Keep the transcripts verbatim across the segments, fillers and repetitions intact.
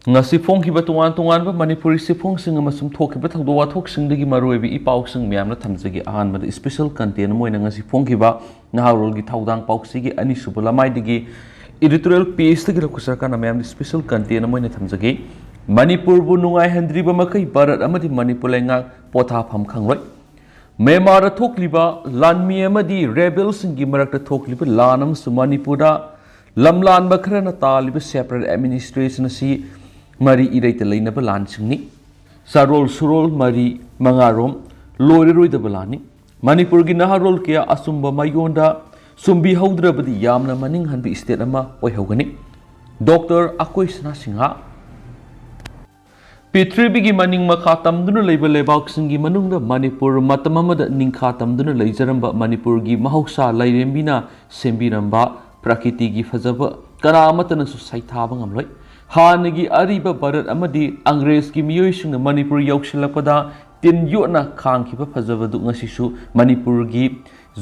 ꯉꯁꯤ ꯐꯣꯡꯈꯤꯕ ꯇꯣꯉꯥꯟ ꯇꯣꯉꯥꯟꯕ ꯃꯅꯤꯄꯨꯔꯤ ꯆꯦꯐꯣꯡꯁꯤꯡ ꯑꯃꯁꯨꯡ ꯊꯣꯛꯈꯤꯕ ꯊꯧꯗꯣꯛ ꯋꯥꯊꯣꯛꯁꯤꯡꯗꯒꯤ ꯃꯔꯨꯑꯣꯏꯕ ꯏ ꯄꯥꯎꯁꯤꯡ ꯃꯌꯥꯝꯅ ꯊꯝꯖꯒꯦ꯫ ꯑꯍꯥꯟꯕꯗ special content ꯑꯃ ꯑꯣꯏꯅ ꯉꯁꯤ ꯐꯣꯡꯈꯤꯕ ꯅꯍꯥꯔꯣꯜꯒꯤ ꯊꯧꯗꯥꯡ ꯄꯥꯎꯆꯦꯒꯤ ꯑꯅꯤꯁꯨꯕ ꯂꯃꯥꯏꯗꯒꯤ editorial pageꯇꯒꯤ ꯂꯧꯈꯠꯆꯔꯀꯥꯟꯗ ꯃꯌꯥꯝꯗ special content ꯑꯃ ꯑꯣꯏꯅ ꯊꯝꯖꯒꯦ꯫ ꯃꯅꯤꯄꯨꯔꯕꯨ ꯅꯨꯡꯉꯥꯏꯍꯟꯗ꯭ꯔꯤꯕ ꯃꯈꯩ ꯚꯥꯔꯠ ꯑꯃꯗꯤ ꯃꯅꯤꯄꯨꯔ ꯂꯩꯉꯥꯛ ꯄꯣꯊꯥꯐꯝ ꯈꯪꯂꯣꯏ꯫ ꯃ꯭ꯌꯥꯟꯃꯥꯔꯗ ꯊꯣꯛꯂꯤꯕ ꯂꯥꯟꯃꯤ ꯑꯃꯗꯤ ꯔꯦꯕꯦꯜꯁꯤꯡꯒꯤ ꯃꯔꯛꯇ ꯊꯣꯛꯂꯤꯕ ꯂꯥꯟ ꯑꯃꯁꯨꯡ ꯃꯅꯤꯄꯨꯔꯗ ꯂꯝꯂꯥꯟꯕ ꯈꯔꯅ ꯇꯥꯜꯂꯤꯕ separate administration ꯑꯁꯤ ꯃꯔꯤ ꯏꯔꯩꯇ ꯂꯩꯅꯕ ꯂꯥꯟꯁꯤꯡꯅꯤ꯫ ꯆꯥꯔꯣꯜ ꯁꯨꯔꯣꯜ ꯃꯔꯤ ꯃꯉꯥꯔꯣꯝ ꯂꯣꯏꯔꯔꯣꯏꯗꯕ ꯂꯥꯟꯅꯤ꯫ ꯃꯅꯤꯄꯨꯔꯒꯤ ꯅꯍꯥꯔꯣꯜ ꯀꯌꯥ ꯑꯆꯨꯝꯕ ꯃꯥꯏꯌꯣꯟꯗ ꯆꯨꯝꯕꯤꯍꯧꯗ꯭ꯔꯕꯗꯤ ꯌꯥꯝꯅ ꯃꯅꯤꯡ ꯍꯟꯕ state ꯑꯃ ꯑꯣꯏꯍꯧꯒꯅꯤ꯫ ꯗꯣꯛꯇꯔ ꯑꯀꯣꯏ ꯁꯅꯥ ꯁꯤꯡꯍ꯫ ꯄ꯭ꯔꯤꯊꯤꯕꯤꯒꯤ ꯃꯅꯤꯡ ꯃꯈꯥ ꯇꯝꯗꯨꯅ ꯂꯩꯕ ꯂꯩꯕꯥꯛꯁꯤꯡꯒꯤ ꯃꯅꯨꯡꯗ ꯃꯅꯤꯄꯨꯔ ꯃꯇꯝ ꯑꯃꯗ ꯅꯤꯡꯈꯥ ꯇꯝꯗꯨꯅ ꯂꯩꯖꯔꯝꯕ ꯃꯅꯤꯄꯨꯔꯒꯤ ꯃꯍꯧꯁꯥ ꯂꯥꯏꯔꯦꯝꯕꯤꯅ ꯁꯦꯝꯕꯤꯔꯝꯕ ꯄ꯭ꯔꯀꯤꯇꯤꯒꯤ ꯐꯖꯕ ꯀꯅꯥ ꯑꯃꯠꯇꯅꯁꯨ ꯁꯩꯊꯥꯕ ꯉꯝꯂꯣꯏ꯫ ꯍꯥꯟꯅꯒꯤ ꯑꯔꯤꯕ ꯚꯥꯔꯠ ꯑꯃꯗꯤ ꯑꯪꯒ꯭ꯔꯦꯖꯀꯤ ꯃꯤꯑꯣꯏꯁꯤꯡꯅ ꯃꯅꯤꯄꯨꯔ ꯌꯧꯁꯤꯜꯂꯛꯄꯗ ꯇꯤꯟ ꯌꯣꯠꯅ ꯈꯥꯡꯈꯤꯕ ꯐꯖꯕꯗꯨ ꯉꯁꯤꯁꯨ ꯃꯅꯤꯄꯨꯔꯒꯤ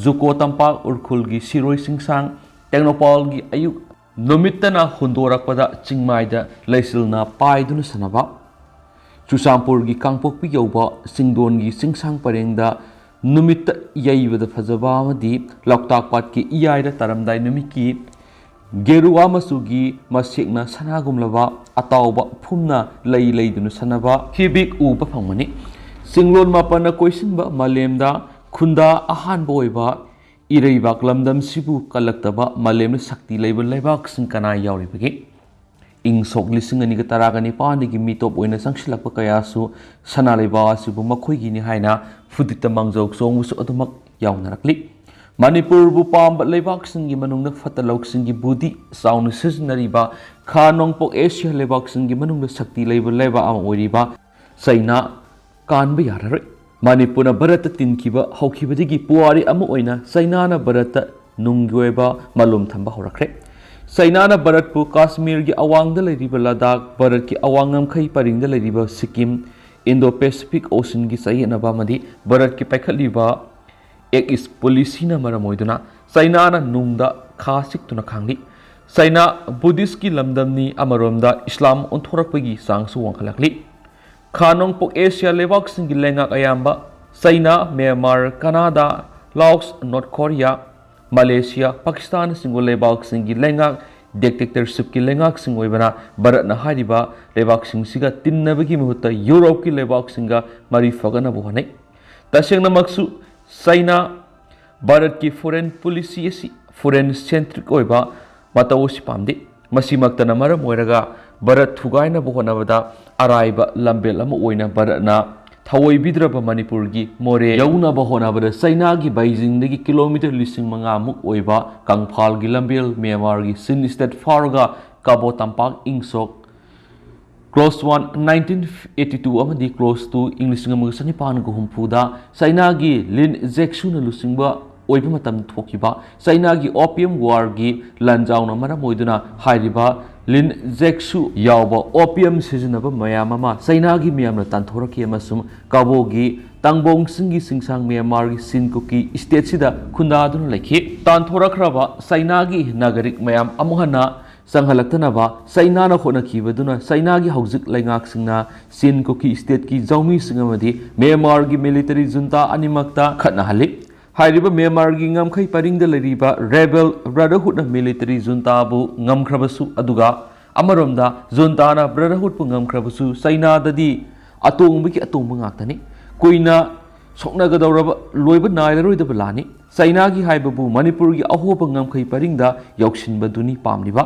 ꯖꯨꯀꯣ ꯇꯝꯄꯥꯛ, ꯎꯔꯈꯨꯜꯒꯤ ꯁꯤꯔꯣꯏ ꯆꯤꯡꯁꯥꯡ, ꯇꯦꯡꯅꯧꯄꯜꯒꯤ ꯑꯌꯨꯛ ꯅꯨꯃꯤꯠꯇꯅ ꯍꯨꯟꯗꯣꯔꯛꯄꯗ ꯆꯤꯡꯃꯥꯏꯗ ꯂꯩꯆꯤꯜꯅ ꯄꯥꯏꯗꯨꯅ ꯁꯥꯟꯅꯕ, ꯆꯨꯔꯆꯥꯟꯄꯨꯔꯒꯤ ꯀꯥꯡꯄꯣꯛꯄꯤ ꯌꯧꯕ ꯆꯤꯡꯗꯣꯟꯒꯤ ꯆꯤꯡꯁꯥꯡ ꯄꯔꯦꯡꯗ ꯅꯨꯃꯤꯠꯇ ꯌꯩꯕꯗ ꯐꯖꯕ ꯑꯃꯗꯤ ꯂꯣꯛꯇꯥꯛ ꯄꯥꯠꯀꯤ ꯏꯌꯥꯏꯗ ꯇꯥꯔꯝꯗꯥꯏ ꯅꯨꯃꯤꯠꯀꯤ ꯒꯦꯔꯨꯋꯥ ꯃꯆꯨꯒꯤ ꯃꯁꯦꯛꯅ ꯁꯅꯥꯒꯨꯝꯂꯕ ꯑꯇꯥꯎꯕ ꯐꯨꯝꯅ ꯂꯩ ꯂꯩꯗꯨꯅ ꯁꯥꯟꯅꯕ ꯍꯤꯕꯤꯛ ꯎꯕ ꯐꯪꯕꯅꯤ꯫ ꯆꯤꯡꯂꯣꯟ ꯃꯥꯄꯟꯅ ꯀꯣꯏꯁꯤꯟꯕ ꯃꯥꯂꯦꯝꯗ ꯈꯨꯟꯗꯥ ꯑꯍꯥꯟꯕ ꯑꯣꯏꯕ ꯏꯔꯩꯕꯥꯛ ꯂꯝꯗꯝꯁꯤꯕꯨ ꯀꯜꯂꯛꯇꯕ ꯃꯥꯂꯦꯝꯗ ꯁꯛꯇꯤ ꯂꯩꯕ ꯂꯩꯕꯥꯛꯁꯤꯡ ꯀꯅꯥ ꯌꯥꯎꯔꯤꯕꯒꯦ? ꯏꯪ ꯁꯣꯛ ꯂꯤꯁꯤꯡ ꯑꯅꯤꯒ ꯇꯔꯥꯒ ꯅꯤꯄꯥꯟꯗꯒꯤ ꯃꯤꯇꯣꯞ ꯑꯣꯏꯅ ꯆꯪꯁꯤꯜꯂꯛꯄ ꯀꯌꯥꯁꯨ ꯁꯅꯥ ꯂꯩꯕꯥꯛ ꯑꯁꯤꯕꯨ ꯃꯈꯣꯏꯒꯤꯅꯤ ꯍꯥꯏꯅ ꯐꯨꯗꯤꯠꯇ ꯃꯥꯡꯖꯧ ꯆꯣꯡꯕꯁꯨ ꯑꯗꯨꯃꯛ ꯌꯥꯎꯅꯔꯛꯂꯤ꯫ ꯃꯅꯤꯄꯨꯔꯕꯨ ꯄꯥꯝꯕ ꯂꯩꯕꯥꯛꯁꯤꯡꯒꯤ ꯃꯅꯨꯡꯗ ꯐꯠꯇ ꯂꯧꯁꯤꯡꯒꯤ ꯕꯨꯙꯤ ꯆꯥꯎꯅ ꯁꯤꯖꯤꯟꯅꯔꯤꯕ ꯈꯥ ꯅꯣꯡꯄꯣꯛ ꯑꯦꯁꯤꯌꯥ ꯂꯩꯕꯥꯛꯁꯤꯡꯒꯤ ꯃꯅꯨꯡꯗ ꯁꯛꯇꯤ ꯂꯩꯕ ꯂꯩꯕꯥꯛ ꯑꯃ ꯑꯣꯏꯔꯤꯕ ꯆꯩꯅꯥ ꯀꯥꯟꯕ ꯌꯥꯔꯔꯣꯏ꯫ ꯃꯅꯤꯄꯨꯔꯅ ꯚꯥꯔꯠꯇ ꯇꯤꯟꯈꯤꯕ ꯍꯧꯈꯤꯕꯗꯒꯤ ꯄꯨꯋꯥꯔꯤ ꯑꯃ ꯑꯣꯏꯅ ꯆꯩꯅꯥꯅ ꯚꯥꯔꯠꯇ ꯅꯨꯡꯒꯤ ꯑꯣꯏꯕ ꯃꯥꯂꯣꯝ ꯊꯝꯕ ꯍꯧꯔꯛꯈ꯭ꯔꯦ꯫ ꯆꯩꯅꯥꯅ ꯚꯥꯔꯠꯄꯨ ꯀꯥꯁꯃꯤꯔꯒꯤ ꯑꯋꯥꯡꯗ ꯂꯩꯔꯤꯕ ꯂꯗꯥꯈ, ꯚꯥꯔꯠꯀꯤ ꯑꯋꯥꯡ ꯉꯝꯈꯩ ꯄꯔꯤꯡꯗ ꯂꯩꯔꯤꯕ ꯁꯤꯛꯀꯤꯝ, Indo-Pacific Oceanꯒꯤ ꯆꯌꯦꯠꯅꯕ ꯑꯃꯗꯤ ꯚꯥꯔꯠꯀꯤ ꯄꯥꯏꯈꯠꯂꯤꯕ Act East Policyꯅ ꯃꯔꯝ ꯑꯣꯏꯗꯨꯅ ꯆꯩꯅꯥꯅ ꯅꯨꯡꯗ ꯈꯥ ꯆꯤꯛꯇꯨꯅ ꯈꯥꯡꯂꯤ꯫ ꯆꯩꯅꯥ ꯕꯨꯙꯤꯁꯀꯤ ꯂꯝꯗꯝꯅꯤ, ꯑꯃꯔꯣꯝꯗ ꯏꯁꯂꯥꯝ ꯑꯣꯟꯊꯣꯔꯛꯄꯒꯤ ꯆꯥꯡꯁꯨ ꯋꯥꯡꯈꯠꯂꯛꯂꯤ꯫ ꯈꯥ ꯅꯣꯡꯄꯣꯛ ꯑꯦꯁꯤꯌꯥ ꯂꯩꯕꯥꯛꯁꯤꯡꯒꯤ ꯂꯩꯉꯥꯛ ꯑꯌꯥꯝꯕ, ꯆꯩꯅꯥ, ꯃ꯭ꯌꯥꯟꯃꯥꯔ, ꯀꯅꯥꯗꯥ, ꯂꯥꯑꯣꯁ, ꯅꯣꯔꯠ ꯀꯣꯔꯤꯌꯥ, ꯃꯂꯦꯁꯤꯌꯥ, ꯄꯥꯀꯤꯁꯇꯥꯟꯅꯆꯤꯡꯕ ꯂꯩꯕꯥꯛꯁꯤꯡꯒꯤ ꯂꯩꯉꯥꯛ, ꯗꯤꯛꯇꯦꯛꯇꯔꯁꯤꯞꯀꯤ ꯂꯩꯉꯥꯛꯁꯤꯡ ꯑꯣꯏꯕꯅ ꯚꯥꯔꯠꯅ ꯍꯥꯏꯔꯤꯕ ꯂꯩꯕꯥꯛꯁꯤꯡꯁꯤꯒ ꯇꯤꯟꯅꯕꯒꯤ ꯃꯍꯨꯠꯇ ꯌꯨꯔꯣꯞꯀꯤ ꯂꯩꯕꯥꯛꯁꯤꯡꯒ ꯃꯔꯤ ꯐꯒꯠꯅꯕ ꯍꯣꯠꯅꯩ꯫ ꯇꯁꯦꯡꯅꯃꯛꯁꯨ ꯆꯩꯅꯥ ꯚꯥꯔꯠꯀꯤ ꯐꯣꯔꯦꯟ ꯄꯣꯂꯤꯁꯤ ꯑꯁꯤ ꯐꯣꯔꯦꯟ ꯁꯦꯟꯇ꯭ꯔꯤꯛ ꯑꯣꯏꯕ ꯃꯇꯧ ꯑꯁꯤ ꯄꯥꯝꯗꯦ꯫ ꯃꯁꯤꯃꯛꯇꯅ ꯃꯔꯝ ꯑꯣꯏꯔꯒ ꯚꯥꯔꯠ ꯊꯨꯒꯥꯏꯅꯕ ꯍꯣꯠꯅꯕꯗ ꯑꯔꯥꯏꯕ ꯂꯝꯕꯦꯜ ꯑꯃ ꯑꯣꯏꯅ ꯚꯥꯔꯠꯅ ꯊꯑꯣꯏꯕꯤꯗ꯭ꯔꯕ ꯃꯅꯤꯄꯨꯔꯒꯤ ꯃꯣꯔꯦ ꯌꯧꯅꯕ ꯍꯣꯠꯅꯕꯗ ꯆꯩꯅꯥꯒꯤ ꯕꯩꯖꯤꯡꯗꯒꯤ ꯀꯤꯂꯣꯃꯤꯇꯔ ꯂꯤꯁꯤꯡ ꯃꯉꯥꯃꯨꯛ ꯑꯣꯏꯕ ꯀꯪꯐꯥꯜꯒꯤ ꯂꯝꯕꯦꯜ ꯃ꯭ꯌꯥꯟꯃꯥꯔꯒꯤ ꯁꯤꯟ ꯁ꯭ꯇꯦꯠ ꯐꯥꯎꯔꯒ ꯀꯥꯕꯣ ꯇꯝꯄꯥꯛ ꯏꯪ ꯁꯣꯛ class one nineteen eighty two ꯑꯃꯗꯤ ꯀ꯭ꯂꯣꯁ ꯇꯨ ꯏꯪ ꯂꯤꯁꯤꯡ ꯑꯃꯒ ꯆꯅꯤꯄꯥꯟꯒ ꯍꯨꯝꯐꯨꯗ ꯆꯩꯅꯥꯒꯤ ꯂꯤꯟ ꯖꯦꯛꯁꯨꯅ ꯂꯨꯆꯤꯡꯕ ꯑꯣꯏꯕ ꯃꯇꯝꯗ ꯊꯣꯛꯈꯤꯕ ꯆꯩꯅꯥꯒꯤ ꯑꯣꯄꯤꯌꯝ ꯋꯥꯔꯒꯤ ꯂꯥꯟꯖꯥꯎꯅ ꯃꯔꯝ ꯑꯣꯏꯗꯨꯅ ꯍꯥꯏꯔꯤꯕ ꯂꯤꯟ ꯖꯦꯛꯁꯨ ꯌꯥꯎꯕ ꯑꯣꯄꯤꯌꯝ ꯁꯤꯖꯤꯟꯅꯕ ꯃꯌꯥꯝ ꯑꯃ ꯆꯩꯅꯥꯒꯤ ꯃꯤꯌꯥꯝꯅ ꯇꯥꯟꯊꯣꯔꯛꯈꯤ ꯑꯃꯁꯨꯡ ꯀꯥꯕꯣꯒꯤ ꯇꯥꯡꯕꯣꯡꯁꯤꯡꯒꯤ ꯆꯤꯡꯁꯥꯡ ꯃ꯭ꯌꯥꯟꯃꯥꯔꯒꯤ ꯁꯤꯟ ꯀꯨꯀꯤ ꯁ꯭ꯇꯦꯠꯁꯤꯗ ꯈꯨꯟꯗꯥꯗꯨꯅ ꯂꯩꯈꯤ꯫ ꯇꯥꯟꯊꯣꯔꯛꯈ꯭ꯔꯕ ꯆꯩꯅꯥꯒꯤ ꯅꯥꯒꯔꯤꯛ ꯃꯌꯥꯝ ꯑꯃꯨꯛ ꯍꯟꯅ ꯆꯪꯍꯜꯂꯛꯇꯅꯕ ꯆꯩꯅꯥꯅ ꯍꯣꯠꯅꯈꯤꯕꯗꯨꯅ ꯆꯩꯅꯥꯒꯤ ꯍꯧꯖꯤꯛ ꯂꯩꯉꯥꯛꯁꯤꯡꯅ ꯁꯤꯟ ꯀꯨꯀꯤ ꯁ꯭ꯇꯦꯠꯀꯤ ꯖꯧꯃꯤꯁꯤꯡ ꯑꯃꯗꯤ ꯃ꯭ꯌꯥꯟꯃꯥꯔꯒꯤ ꯃꯤꯂꯤꯇꯔꯤ ꯖꯨꯟꯇꯥ ꯑꯅꯤꯃꯛꯇ ꯈꯠꯅꯍꯜꯂꯤ꯫ ꯍꯥꯏꯔꯤꯕ ꯃ꯭ꯌꯥꯟꯃꯥꯔꯒꯤ ꯉꯝꯈꯩ ꯄꯔꯤꯡꯗ ꯂꯩꯔꯤꯕ ꯔꯦꯕꯦꯜ ꯕ꯭ꯔꯗꯔꯍꯨꯗꯅ ꯃꯤꯂꯤꯇꯔꯤ ꯖꯨꯟꯇꯥꯕꯨ ꯉꯝꯈ꯭ꯔꯕꯁꯨ, ꯑꯗꯨꯒ ꯑꯃꯔꯣꯝꯗ ꯖꯨꯟꯇꯥꯅ ꯕ꯭ꯔꯗꯔꯍꯨꯗꯄꯨ ꯉꯝꯈ꯭ꯔꯕꯁꯨ, ꯆꯩꯅꯥꯗꯗꯤ ꯑꯇꯣꯡꯕꯒꯤ ꯑꯇꯣꯡꯕ ꯉꯥꯛꯇꯅꯤ꯫ ꯀꯨꯏꯅ ꯁꯣꯛꯅꯒꯗꯧꯔꯕ ꯂꯣꯏꯕ ꯅꯥꯏꯔꯔꯣꯏꯗꯕ ꯂꯥꯟꯅꯤ꯫ ꯆꯩꯅꯥꯒꯤ ꯍꯥꯏꯕꯕꯨ ꯃꯅꯤꯄꯨꯔꯒꯤ ꯑꯍꯣꯕ ꯉꯝꯈꯩ ꯄꯔꯤꯡꯗ ꯌꯧꯁꯤꯟꯕꯗꯨꯅꯤ ꯄꯥꯝꯂꯤꯕ꯫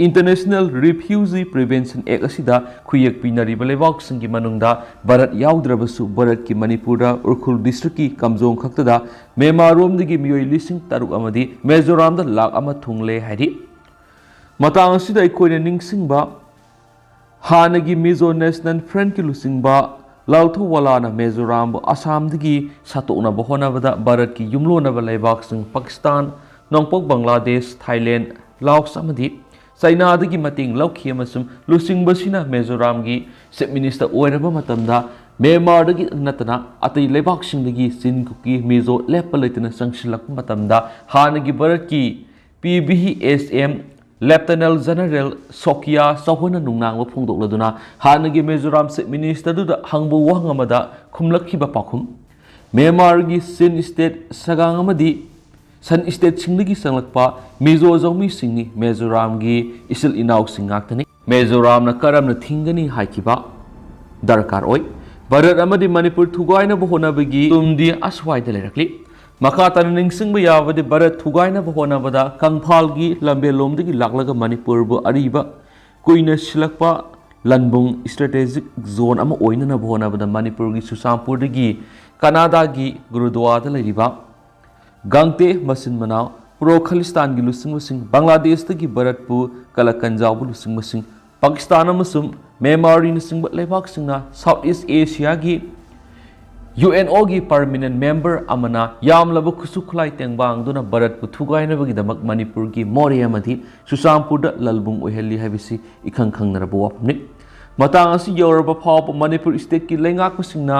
International Refugee Prevention Act ꯑꯁꯤꯗ ꯈꯨꯌꯦꯛ ꯄꯤꯅꯔꯤꯕ ꯂꯩꯕꯥꯛꯁꯤꯡꯒꯤ ꯃꯅꯨꯡꯗ ꯚꯥꯔꯠ ꯌꯥꯎꯗ꯭ꯔꯕꯁꯨ, ꯚꯥꯔꯠꯀꯤ ꯃꯅꯤꯄꯨꯔꯗ ꯎꯈ꯭ꯔꯨꯜ ꯗꯤꯁꯇ꯭ꯔꯤꯛꯀꯤ ꯀꯥꯝꯖꯣꯡ ꯈꯛꯇꯗ ꯃ꯭ꯌꯥꯟꯃꯥꯔꯔꯣꯝꯗꯒꯤ ꯃꯤꯑꯣꯏ ꯂꯤꯁꯤꯡ ꯇꯔꯨꯛ ꯑꯃꯗꯤ ꯃꯤꯖꯣꯔꯥꯝꯗ ꯂꯥꯈ ꯑꯃ ꯊꯨꯡꯂꯦ ꯍꯥꯏꯔꯤ꯫ ꯃꯇꯥꯡ ꯑꯁꯤꯗ ꯑꯩꯈꯣꯏꯅ ꯅꯤꯡꯁꯤꯡꯕ, ꯍꯥꯟꯅꯒꯤ ꯃꯤꯖꯣ ꯅꯦꯁꯅꯦꯜ ꯐ꯭ꯔꯟꯠꯀꯤ ꯂꯨꯆꯤꯡꯕ ꯂꯥꯜꯊꯣꯋꯥꯂꯥꯅ ꯃꯤꯖꯣꯔꯥꯝꯕꯨ ꯑꯁꯥꯝꯗꯒꯤ ꯁꯠꯇꯣꯛꯅꯕ ꯍꯣꯠꯅꯕꯗ ꯚꯥꯔꯠꯀꯤ ꯌꯨꯝꯂꯣꯟꯅꯕ ꯂꯩꯕꯥꯛꯁꯤꯡ ꯄꯥꯀꯤꯁꯇꯥꯟ, ꯅꯣꯡꯄꯣꯛ ꯕꯪꯒ꯭ꯂꯥꯗꯦꯁ, ꯊꯥꯏꯂꯦꯟ, ꯂꯥꯑꯣꯁ ꯑꯃꯗꯤ ꯆꯩꯅꯥꯗꯒꯤ ꯃꯇꯦꯡ ꯂꯧꯈꯤ ꯑꯃꯁꯨꯡ ꯂꯨꯆꯤꯡꯕꯁꯤꯅ ꯃꯤꯖꯣꯔꯥꯝꯒꯤ ꯆꯤꯐ ꯃꯤꯅꯤꯁꯇꯔ ꯑꯣꯏꯔꯕ ꯃꯇꯝꯗ ꯃ꯭ꯌꯥꯟꯃꯥꯔꯗꯒꯤ ꯅꯠꯇꯅ ꯑꯇꯩ ꯂꯩꯕꯥꯛꯁꯤꯡꯗꯒꯤ ꯆꯤꯟ ꯀꯨꯀꯤ ꯃꯤꯖꯣ ꯂꯦꯞꯄ ꯂꯩꯇꯅ ꯆꯪꯁꯤꯜꯂꯛꯄ ꯃꯇꯝꯗ ꯍꯥꯟꯅꯒꯤ ꯚꯥꯔꯠꯀꯤ ꯄꯤ ꯚꯤ ꯑꯦꯁ ꯑꯦꯝ Lieutenant General ꯁꯣꯀꯤꯌꯥ ꯆꯥꯎꯍꯟꯅ ꯅꯨꯡꯅꯥꯡꯕ ꯐꯣꯡꯗꯣꯛꯂꯗꯨꯅ ꯍꯥꯟꯅꯒꯤ ꯃꯤꯖꯣꯔꯥꯝ Chief Minister ꯗꯨꯗ ꯍꯪꯕ ꯋꯥꯍꯪ ꯑꯃꯗ ꯈꯨꯝꯂꯛꯈꯤꯕ ꯄꯥꯎꯈꯨꯝ꯫ ꯃ꯭ꯌꯥꯟꯃꯥꯔꯒꯤ ꯁꯤꯟ ꯁ꯭ꯇꯦꯠ ꯁꯒꯥꯡ ꯑꯃꯗꯤ ꯁꯟ ꯁ꯭ꯇꯦꯠꯁꯤꯡꯗꯒꯤ ꯆꯪꯂꯛꯄ ꯃꯤꯖꯣ ꯖꯧꯃꯤꯁꯤꯡꯅꯤ, ꯃꯤꯖꯣꯔꯥꯝꯒꯤ ꯏꯆꯤꯜ ꯏꯅꯥꯎꯁꯤꯡ ꯉꯥꯛꯇꯅꯤ꯫ ꯃꯤꯖꯣꯔꯥꯝꯅ ꯀꯔꯝꯅ ꯊꯤꯡꯒꯅꯤ ꯍꯥꯏꯈꯤꯕ ꯗꯔꯀꯥꯔ ꯑꯣꯏ꯫ ꯚꯥꯔꯠ ꯑꯃꯗꯤ ꯃꯅꯤꯄꯨꯔ ꯊꯨꯒꯥꯏꯅꯕ ꯍꯣꯠꯅꯕꯒꯤ ꯇꯨꯝꯗꯤ ꯑꯁ꯭ꯋꯥꯏꯗ ꯂꯩꯔꯛꯂꯤ꯫ ꯃꯈꯥ ꯇꯥꯅ ꯅꯤꯡꯁꯤꯡꯕ ꯌꯥꯕꯗꯤ, ꯚꯥꯔꯠ ꯊꯨꯒꯥꯏꯅꯕ ꯍꯣꯠꯅꯕꯗ ꯀꯪꯐꯥꯜꯒꯤ ꯂꯝꯕꯦꯜꯂꯣꯝꯗꯒꯤ ꯂꯥꯛꯂꯒ ꯃꯅꯤꯄꯨꯔꯕꯨ ꯑꯔꯤꯕ ꯀꯨꯏꯅ ꯁꯤꯜꯂꯛꯄ ꯂꯟꯕꯨꯡ, strategic zone ꯑꯃ ꯑꯣꯏꯅꯅꯕ ꯍꯣꯠꯅꯕꯗ ꯃꯅꯤꯄꯨꯔꯒꯤ ꯆꯨꯔꯆꯥꯟꯄꯨꯔꯗꯒꯤ ꯀꯅꯥꯗꯥꯒꯤ ꯒꯨꯔꯨꯗ꯭ꯋꯥꯗ ꯂꯩꯔꯤꯕ ꯒꯥꯡꯇꯦ ꯃꯆꯤꯟ ꯃꯅꯥꯎ, ꯄ꯭ꯔꯣ ꯈꯂꯤꯁꯇꯥꯟꯒꯤ ꯂꯨꯆꯤꯡꯕꯁꯤꯡ, ꯕꯪꯒ꯭ꯂꯥꯗꯦꯁꯇꯒꯤ ꯚꯥꯔꯠꯄꯨ ꯀꯂꯛ ꯀꯟꯖꯥꯎꯕ ꯂꯨꯆꯤꯡꯕꯁꯤꯡ, ꯄꯥꯀꯤꯁꯇꯥꯟ ꯑꯃꯁꯨꯡ ꯃ꯭ꯌꯥꯟꯃꯥꯔꯅꯆꯤꯡꯕ ꯂꯩꯕꯥꯛꯁꯤꯡꯅ South East Asiaꯒꯤ UNOꯒꯤ permanent member ꯑꯃꯅ ꯌꯥꯝꯂꯕ ꯈꯨꯠꯁꯨ ꯈꯨꯠꯂꯥꯏ ꯇꯦꯡꯕꯥꯡꯗꯨꯅ ꯚꯥꯔꯠꯄꯨ ꯊꯨꯒꯥꯏꯅꯕꯒꯤꯗꯃꯛ ꯃꯅꯤꯄꯨꯔꯒꯤ ꯃꯣꯔꯦ ꯑꯃꯗꯤ ꯆꯨꯔꯆꯥꯟꯄꯨꯔꯗ ꯂꯜꯕꯨꯡ ꯑꯣꯏꯍꯜꯂꯤ ꯍꯥꯏꯕꯁꯤ ꯏꯈꯪ ꯈꯪꯅꯔꯕ ꯋꯥꯐꯝꯅꯤ꯫ ꯃꯇꯥꯡ ꯑꯁꯤ ꯌꯧꯔꯕ ꯐꯥꯎꯕ ꯃꯅꯤꯄꯨꯔ stateꯀꯤ ꯂꯩꯉꯥꯛꯄꯁꯤꯡꯅ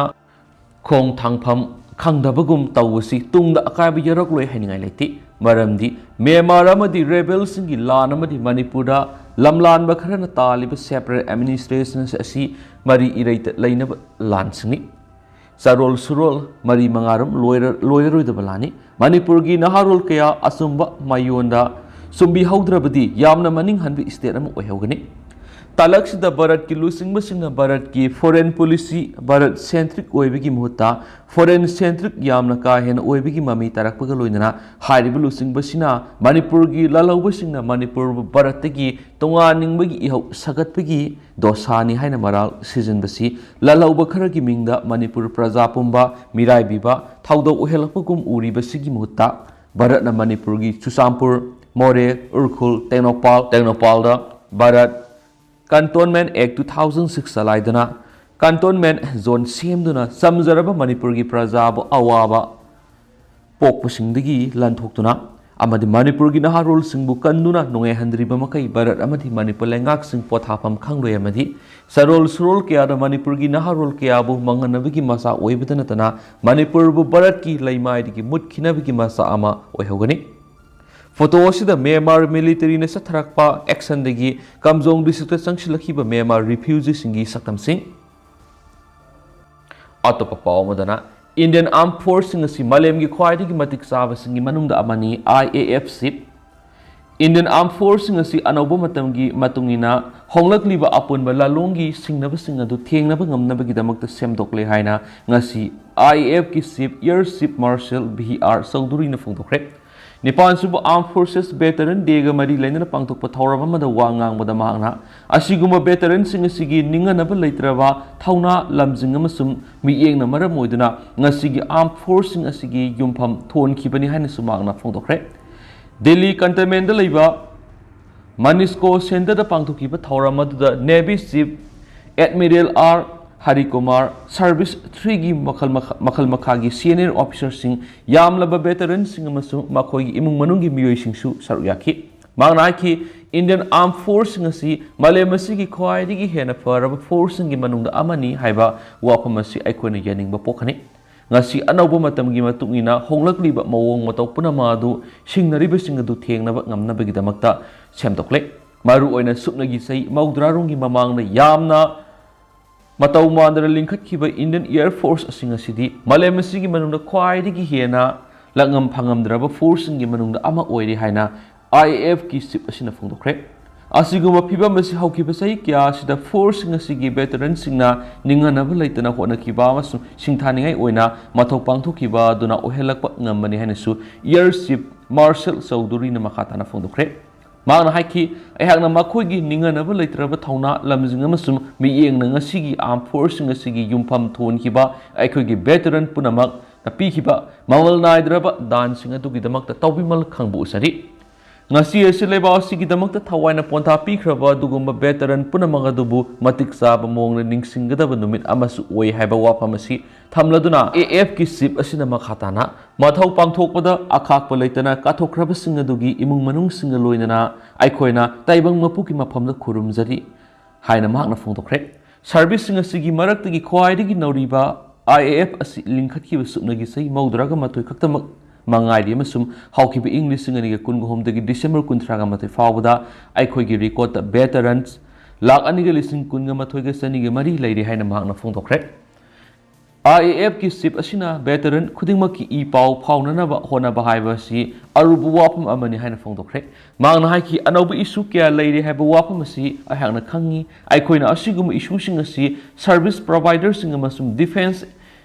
ꯈꯣꯡ ꯊꯥꯡꯐꯝ ꯈꯪꯗꯕꯒꯨꯝ ꯇꯧꯕꯁꯤ ꯇꯨꯡꯗ ꯑꯀꯥꯏꯕ ꯌꯥꯎꯔꯛꯂꯣꯏ ꯍꯥꯏꯅꯤꯡꯉꯥꯏ ꯂꯩꯇꯦ꯫ ꯃꯔꯝꯗꯤ ꯃ꯭ꯌꯥꯟꯃꯥꯔ ꯑꯃꯗꯤ rebelꯁꯤꯡꯒꯤ ꯂꯥꯟ ꯑꯃꯗꯤ ꯃꯅꯤꯄꯨꯔꯗ ꯂꯝꯂꯥꯟꯕ ꯈꯔꯅ ꯇꯥꯜꯂꯤꯕ separate administration ꯑꯁꯤ ꯃꯔꯤ ꯏꯔꯩꯇ ꯂꯩꯅꯕ ꯂꯥꯟꯁꯤꯡꯅꯤ꯫ ꯆꯥꯔꯣꯜ ꯁꯨꯔꯣꯜ ꯃꯔꯤ ꯃꯉꯥꯔꯣꯝ ꯂꯣꯏꯔ-, ꯂꯣꯏꯔꯔꯣꯏꯗꯕ ꯂꯥꯟꯅꯤ꯫ ꯃꯅꯤꯄꯨꯔꯒꯤ ꯅꯍꯥꯔꯣꯜ ꯀꯌꯥ ꯑꯆꯨꯝꯕ ꯃꯥꯏꯌꯣꯟꯗ ꯆꯨꯝꯕꯤꯍꯧꯗ꯭ꯔꯕꯗꯤ ꯌꯥꯝꯅ ꯃꯅꯤꯡ ꯍꯟꯕ state ꯑꯃ ꯑꯣꯏꯍꯧꯒꯅꯤ꯫ ꯇꯥꯂꯛꯁꯤꯗ ꯚꯥꯔꯠꯀꯤ ꯂꯨꯆꯤꯡꯕꯁꯤꯡꯅ ꯚꯥꯔꯠꯀꯤ foreign policy ꯚꯥꯔꯠ centric ꯑꯣꯏꯕꯒꯤ ꯃꯍꯨꯠꯇ foreign centric ꯌꯥꯝꯅ ꯀꯥ ꯍꯦꯟꯅ ꯑꯣꯏꯕꯒꯤ ꯃꯃꯤ ꯇꯥꯔꯛꯄꯒ ꯂꯣꯏꯅꯅ ꯍꯥꯏꯔꯤꯕ ꯂꯨꯆꯤꯡꯕꯁꯤꯅ ꯃꯅꯤꯄꯨꯔꯒꯤ ꯂꯥꯜꯍꯧꯕꯁꯤꯡꯅ ꯃꯅꯤꯄꯨꯔꯕꯨ ꯚꯥꯔꯠꯇꯒꯤ ꯇꯣꯉꯥꯟꯅꯤꯡꯕꯒꯤ ꯏꯍꯧ ꯁꯥꯒꯠꯄꯒꯤ ꯗꯣꯁꯥꯅꯤ ꯍꯥꯏꯅ ꯃꯔꯥꯜ ꯁꯤꯖꯤꯟꯕꯁꯤ ꯂꯥꯜꯍꯧꯕ ꯈꯔꯒꯤ ꯃꯤꯡꯗ ꯃꯅꯤꯄꯨꯔ ꯄ꯭ꯔꯖꯥ ꯄꯨꯝꯕ ꯃꯤꯔꯥꯏꯕꯤꯕ ꯊꯧꯗꯣꯛ ꯑꯣꯏꯍꯜꯂꯛꯄꯒꯨꯝ ꯎꯔꯤꯕꯁꯤꯒꯤ ꯃꯍꯨꯠꯇ ꯚꯥꯔꯠꯅ ꯃꯅꯤꯄꯨꯔꯒꯤ ꯆꯨꯔꯆꯥꯟꯄꯨꯔ, ꯃꯣꯔꯦ, Ukhrul, Tengnoupal, ꯇꯦꯡꯅꯧꯄꯥꯜꯗ Bharat Cantonment Act two thousand six ꯆꯂꯥꯏꯗꯨꯅ cantonment zone ꯁꯦꯝꯗꯨꯅ ꯆꯝꯖꯔꯕ ꯃꯅꯤꯄꯨꯔꯒꯤ ꯄ꯭ꯔꯖꯥꯕꯨ ꯑꯋꯥꯕ ꯄꯣꯛꯄꯁꯤꯡꯗꯒꯤ ꯂꯥꯟꯊꯣꯛꯇꯨꯅ ꯑꯃꯗꯤ ꯃꯅꯤꯄꯨꯔꯒꯤ ꯅꯍꯥꯔꯣꯜꯁꯤꯡꯕꯨ ꯀꯟꯗꯨꯅ ꯅꯨꯡꯉꯥꯏꯍꯟꯗ꯭ꯔꯤꯕ ꯃꯈꯩ ꯚꯥꯔꯠ ꯑꯃꯗꯤ ꯃꯅꯤꯄꯨꯔ ꯂꯩꯉꯥꯛꯁꯤꯡ ꯄꯣꯊꯥꯐꯝ ꯈꯪꯂꯣꯏ ꯑꯃꯗꯤ ꯆꯥꯔꯣꯜ ꯁꯨꯔꯣꯜ ꯀꯌꯥꯗ ꯃꯅꯤꯄꯨꯔꯒꯤ ꯅꯍꯥꯔꯣꯜ ꯀꯌꯥꯕꯨ ꯃꯥꯡꯍꯟꯅꯕꯒꯤ ꯃꯆꯥꯛ ꯑꯣꯏꯕꯇ ꯅꯠꯇꯅ ꯃꯅꯤꯄꯨꯔꯕꯨ ꯚꯥꯔꯠꯀꯤ ꯂꯩꯃꯥꯏꯗꯒꯤ ꯃꯨꯠꯈꯤꯅꯕꯒꯤ ꯃꯆꯥꯛ ꯑꯃ ꯑꯣꯏꯍꯧꯒꯅꯤ꯫ ꯐꯣꯇꯣ ꯑꯁꯤꯗ ꯃ꯭ꯌꯥꯟꯃꯥꯔ ꯃꯤꯂꯤꯇꯔꯤꯅ ꯆꯠꯊꯔꯛꯄ ꯑꯦꯛꯁꯟꯗꯒꯤ ꯀꯝꯖꯣꯡ ꯗꯤꯁꯇ꯭ꯔꯤꯛꯇ ꯆꯪꯁꯤꯜꯂꯛꯈꯤꯕ ꯃ꯭ꯌꯥꯟꯃꯥꯔ ꯔꯤꯐ꯭ꯌꯨꯖꯤꯁꯤꯡꯒꯤ ꯁꯛꯇꯝꯁꯤꯡ꯫ ꯑꯇꯣꯞꯄ ꯄꯥꯎ ꯑꯃꯗꯅ, ꯏꯟꯗꯤꯌꯟ ꯑꯥꯔꯝ ꯐꯣꯔꯁꯁꯤꯡ ꯑꯁꯤ ꯃꯥꯂꯦꯝꯒꯤ ꯈ꯭ꯋꯥꯏꯗꯒꯤ ꯃꯇꯤꯛ ꯆꯥꯕꯁꯤꯡꯒꯤ ꯃꯅꯨꯡꯗ ꯑꯃꯅꯤ, I A F chief. Indian army ꯐꯣꯔꯁꯁꯤꯡ ꯑꯁꯤ ꯑꯅꯧꯕ ꯃꯇꯝꯒꯤ ꯃꯇꯨꯡ ꯏꯟꯅ ꯍꯣꯡꯂꯛꯂꯤꯕ ꯑꯄꯨꯟꯕ ꯂꯥꯂꯣꯡꯒꯤ ꯁꯤꯡꯅꯕꯁꯤꯡ ꯑꯗꯨ ꯊꯦꯡꯅꯕ ꯉꯝꯅꯕꯒꯤꯗꯃꯛꯇ ꯁꯦꯝꯗꯣꯛꯂꯦ ꯍꯥꯏꯅ ꯉꯁꯤ ꯑꯥꯏ ꯑꯦ ꯑꯦꯐꯀꯤ chief, air chief marshal V R ꯆꯧꯙꯨꯔꯤꯅ ꯐꯣꯡꯗꯣꯛꯈ꯭ꯔꯦ꯫ ꯅꯤꯄꯥꯟꯁꯨꯕ ꯑꯥꯔꯝ ꯐꯣꯔꯁꯦꯁ ꯚꯦꯇꯔꯟ ꯗꯦꯒ ꯃꯔꯤ ꯂꯩꯅꯅ ꯄꯥꯡꯊꯣꯛꯄ ꯊꯧꯔꯝ ꯑꯃꯗ ꯋꯥ ꯉꯥꯡꯕꯗ ꯃꯍꯥꯛꯅ, ꯑꯁꯤꯒꯨꯝꯕ ꯚꯦꯇꯔꯟꯁꯤꯡ ꯑꯁꯤꯒꯤ ꯅꯤꯡꯍꯟꯅꯕ ꯂꯩꯇ꯭ꯔꯕ ꯊꯧꯅꯥ, ꯂꯝꯖꯤꯡ ꯑꯃꯁꯨꯡ ꯃꯤꯠꯌꯦꯡꯅ ꯃꯔꯝ ꯑꯣꯏꯗꯨꯅ ꯉꯁꯤꯒꯤ ꯑꯥꯔꯝ ꯐꯣꯔꯁꯁꯤꯡ ꯑꯁꯤꯒꯤ ꯌꯨꯝꯐꯝ ꯊꯣꯟꯈꯤꯕꯅꯤ ꯍꯥꯏꯅꯁꯨ ꯃꯍꯥꯛꯅ ꯐꯣꯡꯗꯣꯛꯈ꯭ꯔꯦ꯫ ꯗꯦꯜꯂꯤ ꯀꯟꯇꯣꯟꯃꯦꯟꯗ ꯂꯩꯕ ꯃꯅꯤꯁꯀꯣ ꯁꯦꯟꯇꯔꯗ ꯄꯥꯡꯊꯣꯛꯈꯤꯕ ꯊꯧꯔꯝ ꯑꯗꯨꯗ navy chief admiral R Harikumar, service ꯊ꯭ꯔꯤꯒꯤ ꯃꯈꯜ ꯃꯈꯥ-, ꯃꯈꯜ ꯃꯈꯥꯒꯤ ꯁꯦꯅꯤꯌꯔ ꯑꯣꯐꯤꯁꯔꯁꯤꯡ, ꯌꯥꯝꯂꯕ ꯚꯦꯇꯔꯟꯁꯤꯡ ꯑꯃꯁꯨꯡ ꯃꯈꯣꯏꯒꯤ ꯏꯃꯨꯡ ꯃꯅꯨꯡꯒꯤ ꯃꯤꯑꯣꯏꯁꯤꯡꯁꯨ ꯁꯔꯨꯛ ꯌꯥꯈꯤ꯫ ꯃꯍꯥꯛꯅ ꯍꯥꯏꯈꯤ, "ꯏꯟꯗꯤꯌꯟ ꯑꯥꯔꯝ ꯐꯣꯔꯁꯁꯤꯡ ꯑꯁꯤ ꯃꯥꯂꯦꯝ ꯑꯁꯤꯒꯤ ꯈ꯭ꯋꯥꯏꯗꯒꯤ ꯍꯦꯟꯅ ꯐꯔꯕ ꯐꯣꯔꯁꯁꯤꯡꯒꯤ ꯃꯅꯨꯡꯗ ꯑꯃꯅꯤ ꯍꯥꯏꯕ ꯋꯥꯐꯝ ꯑꯁꯤ ꯑꯩꯈꯣꯏꯅ ꯌꯥꯅꯤꯡꯕ ꯄꯣꯛꯀꯅꯤ꯫ ꯉꯁꯤ ꯑꯅꯧꯕ ꯃꯇꯝꯒꯤ ꯃꯇꯨꯡ ꯏꯟꯅ ꯍꯣꯡꯂꯛꯂꯤꯕ ꯃꯑꯣꯡ ꯃꯇꯧ ꯄꯨꯝꯅꯃꯛ ꯑꯗꯨ ꯁꯤꯡꯅꯔꯤꯕꯁꯤꯡ ꯑꯗꯨ ꯊꯦꯡꯅꯕ ꯉꯝꯅꯕꯒꯤꯗꯃꯛꯇ ꯁꯦꯝꯗꯣꯛꯂꯦ꯫ ꯃꯔꯨꯑꯣꯏꯅ ꯁꯨꯞꯅꯒꯤ ꯆꯍꯤ ꯃꯧꯗ꯭ꯔꯥꯔꯣꯝꯒꯤ ꯃꯃꯥꯡꯗ ꯌꯥꯝꯅ ꯃꯇꯧ ꯃꯥꯟꯗꯅ ꯂꯤꯡꯈꯠꯈꯤꯕ ꯏꯟꯗꯤꯌꯟ ꯑꯦꯌꯔ ꯐꯣꯔꯁ ꯑꯁꯤꯡ ꯑꯁꯤꯗꯤ ꯃꯥꯂꯦꯝ ꯑꯁꯤꯒꯤ ꯃꯅꯨꯡꯗ ꯈ꯭ꯋꯥꯏꯗꯒꯤ ꯍꯦꯟꯅ ꯂꯥꯛꯉꯝ ꯐꯪꯉꯝꯗ꯭ꯔꯕ ꯐꯣꯔꯁꯁꯤꯡꯒꯤ ꯃꯅꯨꯡꯗ ꯑꯃ ꯑꯣꯏꯔꯦ" ꯍꯥꯏꯅ ꯑꯥꯏ ꯑꯦ ꯑꯦꯐꯀꯤ ꯆꯤꯐ ꯑꯁꯤꯅ ꯐꯣꯡꯗꯣꯛꯈ꯭ꯔꯦ꯫ ꯑꯁꯤꯒꯨꯝꯕ ꯐꯤꯚꯝ ꯑꯁꯤ ꯍꯧꯈꯤꯕ ꯆꯍꯤ ꯀꯌꯥ ꯑꯁꯤꯗ ꯐꯣꯔꯁꯁꯤꯡ ꯑꯁꯤꯒꯤ ꯚꯦꯇꯔꯟꯁꯤꯡꯅ ꯅꯤꯡꯍꯟꯅꯕ ꯂꯩꯇꯅ ꯍꯣꯠꯅꯈꯤꯕ ꯑꯃꯁꯨꯡ ꯁꯤꯡꯊꯥꯅꯤꯡꯉꯥꯏ ꯑꯣꯏꯅ ꯃꯊꯧ ꯄꯥꯡꯊꯣꯛꯈꯤꯕ ꯑꯗꯨꯅ ꯑꯣꯏꯍꯜꯂꯛꯄ ꯉꯝꯕꯅꯤ ꯍꯥꯏꯅꯁꯨ ꯑꯦꯌꯔ ꯆꯤꯐ ꯃꯥꯔꯁꯦꯜ ꯆꯧꯙꯨꯔꯤꯅ ꯃꯈꯥ ꯇꯥꯅ ꯐꯣꯡꯗꯣꯛꯈ꯭ꯔꯦ꯫ ꯃꯍꯥꯛꯅ ꯍꯥꯏꯈꯤ, "ꯑꯩꯍꯥꯛꯅ ꯃꯈꯣꯏꯒꯤ ꯅꯤꯡꯍꯟꯅꯕ ꯂꯩꯇ꯭ꯔꯕ ꯊꯧꯅꯥ, ꯂꯝꯖꯤꯡ ꯑꯃꯁꯨꯡ ꯃꯤꯠꯌꯦꯡꯅ ꯉꯁꯤꯒꯤ ꯑꯥꯔꯝ ꯐꯣꯔꯁꯁꯤꯡ ꯑꯁꯤꯒꯤ ꯌꯨꯝꯐꯝ ꯊꯣꯟꯈꯤꯕ ꯑꯩꯈꯣꯏꯒꯤ ꯚꯦꯇꯔꯟ ꯄꯨꯝꯅꯃꯛꯅ ꯄꯤꯈꯤꯕ ꯃꯃꯜ ꯅꯥꯏꯗ꯭ꯔꯕ ꯗꯥꯟꯁꯤꯡ ꯑꯗꯨꯒꯤꯗꯃꯛꯇ ꯇꯧꯕꯤꯃꯜ ꯈꯪꯕ ꯎꯠꯆꯔꯤ꯫ ꯉꯁꯤ ꯑꯁꯤ ꯂꯩꯕꯥꯛ ꯑꯁꯤꯒꯤꯗꯃꯛꯇ ꯊꯋꯥꯏꯅ ꯄꯣꯟꯊꯥ ꯄꯤꯈ꯭ꯔꯕ ꯑꯗꯨꯒꯨꯝꯕ ꯚꯦꯇꯔꯟ ꯄꯨꯝꯅꯃꯛ ꯑꯗꯨꯕꯨ ꯃꯇꯤꯛ ꯆꯥꯕ ꯃꯑꯣꯡꯗ ꯅꯤꯡꯁꯤꯡꯒꯗꯕ ꯅꯨꯃꯤꯠ ꯑꯃꯁꯨ ꯑꯣꯏ" ꯍꯥꯏꯕ ꯋꯥꯐꯝ ꯑꯁꯤ ꯊꯝꯂꯗꯨꯅ, ꯑꯦ ꯑꯦꯐꯀꯤ ꯆꯤꯐ ꯑꯁꯤꯅ ꯃꯈꯥ ꯇꯥꯅ, "ꯃꯊꯧ ꯄꯥꯡꯊꯣꯛꯄꯗ ꯑꯈꯥꯛꯄ ꯂꯩꯇꯅ ꯀꯠꯊꯣꯛꯈ꯭ꯔꯕꯁꯤꯡ ꯑꯗꯨꯒꯤ ꯏꯃꯨꯡ ꯃꯅꯨꯡꯁꯤꯡꯒ ꯂꯣꯏꯅꯅ ꯑꯩꯈꯣꯏꯅ ꯇꯥꯏꯕꯪ ꯃꯄꯨꯒꯤ ꯃꯐꯝꯗ ꯈꯨꯔꯨꯝꯖꯔꯤ" ꯍꯥꯏꯅ ꯃꯍꯥꯛꯅ ꯐꯣꯡꯗꯣꯛꯈ꯭ꯔꯦ꯫ ꯁꯔꯚꯤꯁꯁꯤꯡ ꯑꯁꯤꯒꯤ ꯃꯔꯛꯇꯒꯤ ꯈ꯭ꯋꯥꯏꯗꯒꯤ ꯅꯧꯔꯤꯕ ꯑꯥꯏ ꯑꯦ ꯑꯦꯐ ꯑꯁꯤ ꯂꯤꯡꯈꯠꯈꯤꯕ ꯁꯨꯞꯅꯒꯤ ꯆꯍꯤ ꯃꯧꯗ꯭ꯔꯥꯒ ꯃꯥꯊꯣꯏ ꯈꯛꯇꯃꯛ ꯃꯉꯥꯏꯔꯤ ꯑꯃꯁꯨꯡ ꯍꯧꯈꯤꯕ ꯏꯪ ꯂꯤꯁꯤꯡ ꯑꯅꯤꯒ ꯀꯨꯟꯒ ꯍꯨꯝꯗꯒꯤ ꯗꯤꯁꯦꯝꯕꯔ ꯀꯨꯟꯊ꯭ꯔꯥꯒ ꯃꯥꯊꯣꯏ ꯐꯥꯎꯕꯗ ꯑꯩꯈꯣꯏꯒꯤ ꯔꯦꯀꯣꯔꯗꯇ ꯚꯦꯇꯔꯟꯁ ꯂꯥꯈ ꯑꯅꯤꯒ ꯂꯤꯁꯤꯡ ꯀꯨꯟꯒ ꯃꯥꯊꯣꯏꯒ ꯆꯅꯤꯒ ꯃꯔꯤ ꯂꯩꯔꯤ ꯍꯥꯏꯅ ꯃꯍꯥꯛꯅ ꯐꯣꯡꯗꯣꯛꯈ꯭ꯔꯦ꯫ IAF ꯀꯤ ꯆꯤꯐ ꯑꯁꯤꯅ ꯚꯦꯇꯔꯟ ꯈꯨꯗꯤꯡꯃꯛꯀꯤ ꯏ ꯄꯥꯎ ꯐꯥꯎꯅꯅꯕ ꯍꯣꯠꯅꯕ ꯍꯥꯏꯕ ꯑꯁꯤ ꯑꯔꯨꯕ ꯋꯥꯐꯝ ꯑꯃꯅꯤ ꯍꯥꯏꯅ ꯐꯣꯡꯗꯣꯛꯈ꯭ꯔꯦ꯫ ꯃꯍꯥꯛꯅ ꯍꯥꯏꯈꯤ, "ꯑꯅꯧꯕ ꯏꯁꯨ ꯀꯌꯥ ꯂꯩꯔꯤ ꯍꯥꯏꯕ ꯋꯥꯐꯝ ꯑꯁꯤ ꯑꯩꯍꯥꯛꯅ ꯈꯪꯏ꯫ ꯑꯩꯈꯣꯏꯅ ꯑꯁꯤꯒꯨꯝꯕ ꯏꯁꯨꯁꯤꯡ ꯑꯁꯤ ꯁꯔꯚꯤꯁ ꯄ꯭ꯔꯣꯚꯥꯏꯗꯔꯁꯤꯡ ꯑꯃꯁꯨꯡ ꯗꯤꯐꯦꯟꯁ